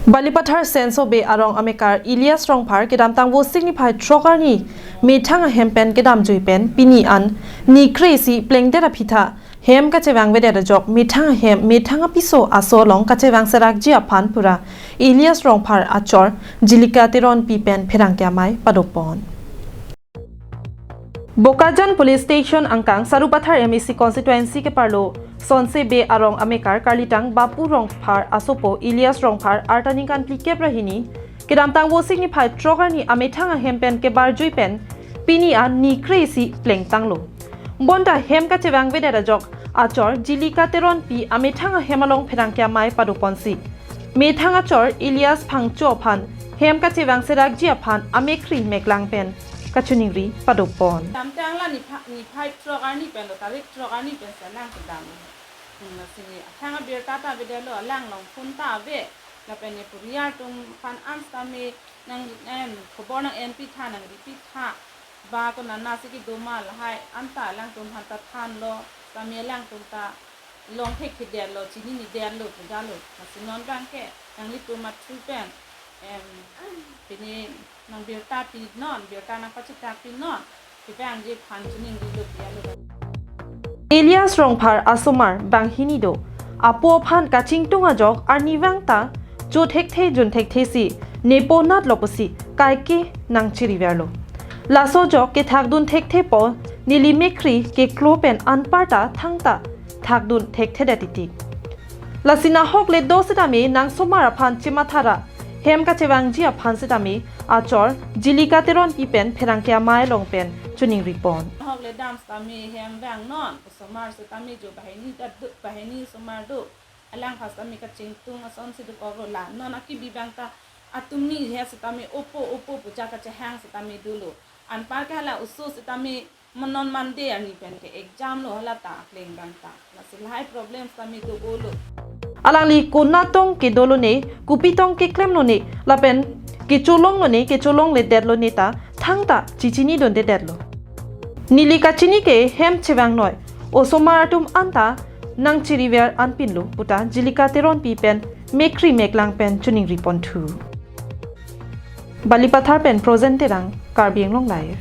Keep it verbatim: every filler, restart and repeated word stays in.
Balipathar Senso Bey arong amekar Elias Rongphar kedamtang Vosik niphai throk arni methang ahem pen kedamjui pen pini an ni kre-isi plengdet aphi tha hem kachevangvedet ajok methang ahem methang apiso aso along kachevang serakji aphan pura Elias Rongphar achor Jilika Teronpi pen pherangke amei padopon. Bokajan Police Station angkang Sarupathar M A C constituency keparlo Senso Bey arong amekar karlitang Bapu Rongphar asopo Elias Rongphar arta ningkan phlikep ra hini kedamtang Vosik niphai throk arni amethang ahem pen kebarjui pen pini an ni kre-isi plengtanglo. Bonta hem kachevangvedet ajok achor Jilika Teronpi amethang ahem along pherangke amei padoponsi methang achor Elias Phangcho aphan hem kachevang serakji aphan amekkri meklang pen kachiningri padopon. Kedamtang la nipha-, niphai throk arni pen lo, tarik throk arni pen si alang kedam. Hmm, lasi ne athang abirta ta avedetlo, alang along phone ta ave. Lapen ne puriar atum aphan an sitame nang, em, khobor nang-enpi tha, nang ripitha. Ba konatnasi kedo ma lahai anta alangtum aphan ta thanlo, sitame alangtum ta long thekthedetlo, chininedetlo pu dolo. Lasi non abangke nanglitum athru pen, em, pini nang birta pinon, birta nang pachitak pinon, kevangji aphan chiningrilo pu dolo. Elias Rongphar asomar banghini do. Apo aphan kachingtung ajok arnivang ta cho thekthe jun thekthesi nepo natlo pusi kaike nangchiriverlo. Laso ajok kethakdun thekthepo neli mekkri keklo pen anparta thangta thakdun thekthedet titi. Lasi nahok le do sitame nang somar aphan chimathara hem kachevangji aphan sitame achor Jilika Teronpi pen pherangke amei along pen chiningripon. Nahok le dam sitame hem vangnon, osomar sitame jo banghini ta do, banghini osomar do. Alang aphan sitame kachingtung asonsi dokoklo, la non akibi abang ta atum ni he sitame opo opo pu ja kachehang sitame dolo. Anparke hala oso sitame non Monday arni pen ke exam lo, hala ta akleng abang ta. Lasi lahai problem sitame do-olo. Alangli konat tong kedolone, kopi tong keklemlone, lapen kecholonglone, kecholongledetlo ne ta thangta chichinidundedetlo. Neli kachini ke hem chevangnoi, osomar atum anta nangchiriver anpinlo puta Jilika Teronpi pen mekkri meklang pen chiningriponthu. Balipathar pen Projen Terang, Karbi Anglong Live.